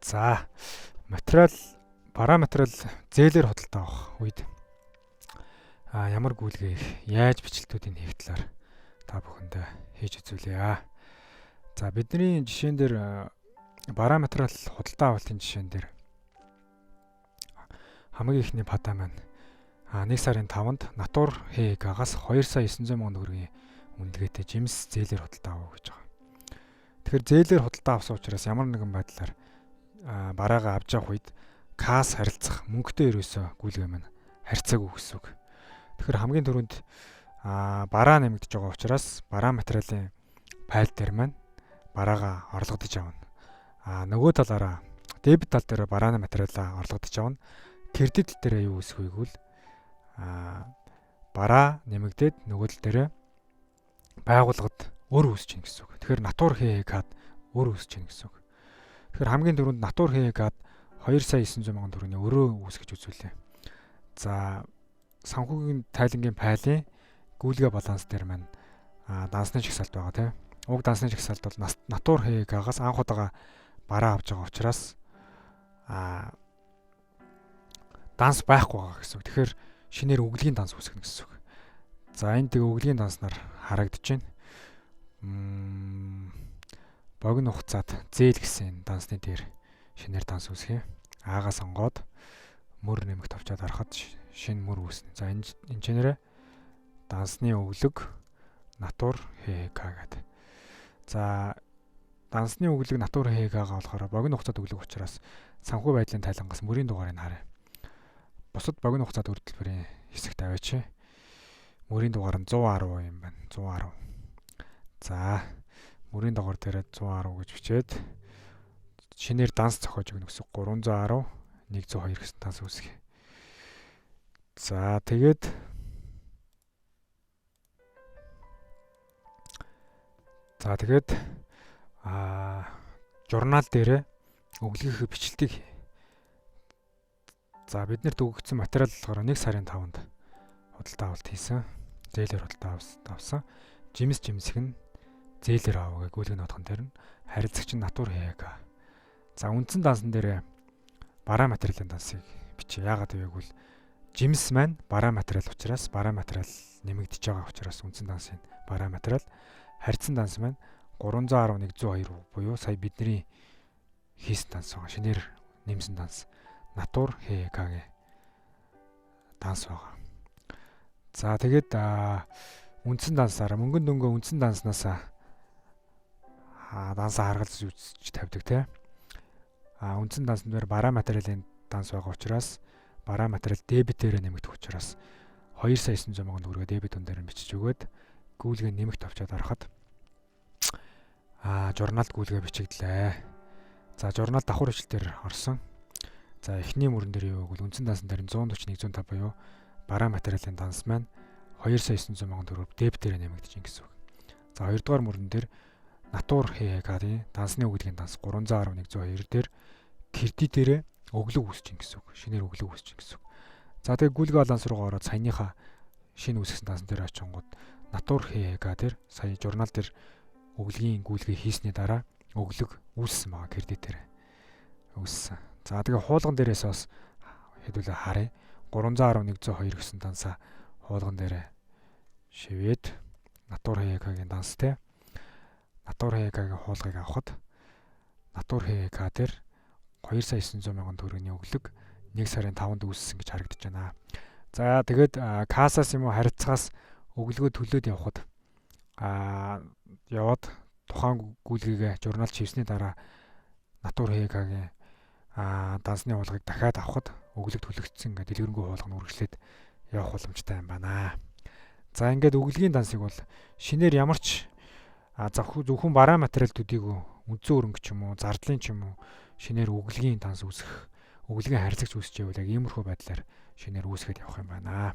За, материал, бараа материал зээлээр худалдаа авах үед ямар гүйлгээ их, яаж бичлэлтүүдийг хийх талаар та бүхэндээ хийж үзүүлье. За, бидний жишээн дээр бараа материал худалдаа авалтын жишээн дээр хамгийн эхний падаа маань 1 сарын 5-нд Натур ХГ-аас 2 сая 900 мянган төгрөгийн үнэлгээтэй жимс зээлээр худалдаа авах гэж байгаа. Тэгэхээр зээлээр худалдаа авсан учраас ямар нэгэн байдлаар бараагаа авч явах үед касс харилцах мөнгөтэй ерөөсөө гүйлгээ маань харьцаагүй гэсэн үг. Тэгэхээр хамгийн түрүүнд бараа нэмэгдэж байгаа учраас бараа материалын файл дээр маань бараагаа орлогдож авна. Нөгөө талаараа дебет тал дээр барааны материалаа орлогдож авна. Кредит тал дээр юу үүсэх вэ гэвэл бараа нэмэгдээд нөгөө тал дээр байгууллагад өр үүсэж байна гэсэн үг. Тэгэхээр Натур ХГ-д өр үүсэж байна гэсэн үг. Тэгэхээр хамгийн түрүүнд Натур ХГ-д 2 сая 900 мянган төгрөгийн өрөө үүсгэж үзүүлээ. За, санхүүгийн тайлангийн файлын гүйлгээ баланс дээр маань дансны жагсаалт байгаа тийм. Уг дансны жагсаалт бол Натур ХГ-гаас анх удаага бараа авч байгаа учраас данс байхгүй байгаа гэсэн үг. Тэгэхээр шинээр өглөгийн данс үүсгэнэ гэсэн үг. За, энэ тэгээ өглөгийн данснаар харагдаж байна. Богино хугацаат зээл гэсэн дансны дээр шинээр данс үүсгье. Аа-гаа сонгоод мөр нэмэх товчоод харахад шинэ мөр үүснэ. За, энэ энэ дансны өглөг Натур ХК гэдэг. За, дансны өглөг Натур ХК-гаа болохоор богино хугацаат өглөг учраас санхүү байдлын тайлангаас мөрийн дугаарыг харъя. Бусад богино хугацаат өр төлбөрийн хэсэгт аваач. Мөрийн дугаар нь 110 юм байна. 110. За, мөрийн дугаар дээр 110 гэж бичээд шинээр данс зохиож өгнө гэсэн 310 102 гэсэн данс үүсгье. За, тэгээд журнал дээрээ өглөгийнхөө бичлэлтийг. За, биднэрт өгөгдсөн материал болохоор 1 сарын 5-нд худалдаа авалт хийсэн. Зээлээр худалдаа авсан. Жимс жимсэх нь зээлээр аваа гэх гүйлэг нотхон дээр нь харилцагч нь Натур ХГ. За, үндсэн дансан дээр бараа материалын дансыг бичээ. Яагаад гэвэл жимс маань бараа материал учраас, бараа материал нэмэгдэж байгаа учраас үндсэн дансын бараа материал, харьцан данс маань 31102 буюу сая бидний хийсэн данс байгаа. Шинээр нэмсэн данс Натур ХК-гийн данс байгаа. За, тэгээд үндсэн дансаараа мөнгөн дөнгөө үндсэн данснаас дансаа харгалзаж үзэж тавьдаг те. Үндсэн дансан дээр бараа материалын данс байгаа учраас бараа материал дебетээр нэмэгдэх учраас 2 сая 900 мянган төгрөгөө дебет үн дээр нь бичиж өгөөд гүйлгээ нэмэх товчоод харахад журналд гүйлгээ бичигдлээ. За, журнал давхар бичлэл дээр орсон. За, эхний мөрөн дээр юу гэвэл үндсэн дансан дээр 140 105 буюу бараа материалын данс маань 2 сая 900 мянган төгрөг дебетээр нэмэгдэж байна гэсэн үг. За, хоёрдугаар мөрөн дээр Натур ХГ-ийн дансны өгөгдлийн данс 31102 дээр кредитээрээ өглөг үүсэж байна гэсэн үг. Шинээр өглөг үүсэж байна гэсэн үг. За, тэгээ гүйлгээ баланс руугаа ороод саяныхаа шинэ үүсгэсэн дансан дээр очингууд Натур ХГ дээр сая журнал дээр өглөгийн гүйлгээ хийсний дараа өглөг үүссэн байгаа, кредитээр үүссэн. За, тэгээ хуулган дээрээс бас хэдүүлээ харъя. 31102 гэсэн дансаа хуулган дээрээ шивээд Натур ХГ-гийн данс те. Натур ХГ-гийн хуулгыг авахад Натур ХГ дээр 2 сая 900 мянган төгрөгийн өглөг 1 сарын 5-нд үүссэн гэж харагдаж байна. За, тэгээд кассаас юм уу харилцагаас өглөгөө төлөөд явхад яваад тухайн гүйлгээгээ журнал чивсний дараа Натур ХГ-гийн дансны хуулгыг дахиад авахад өглөг төлөгдсөн гэдэг дэлгэрэнгүй хуулга нь үргэлжлээд явах боломжтой юм байна. За, ингээд өглөгийн дансыг бол шинээр ямар ч зөвхөн бараа материал төдийгүй үндсэн өрөнгө ч юм уу, зардлын ч юм уу шинээр өглөгийн данс үүсгэх, өглөгийн харьцагч үүсч байвал яг иймэрхүү байдлаар шинээр үүсгээд явах юм байна.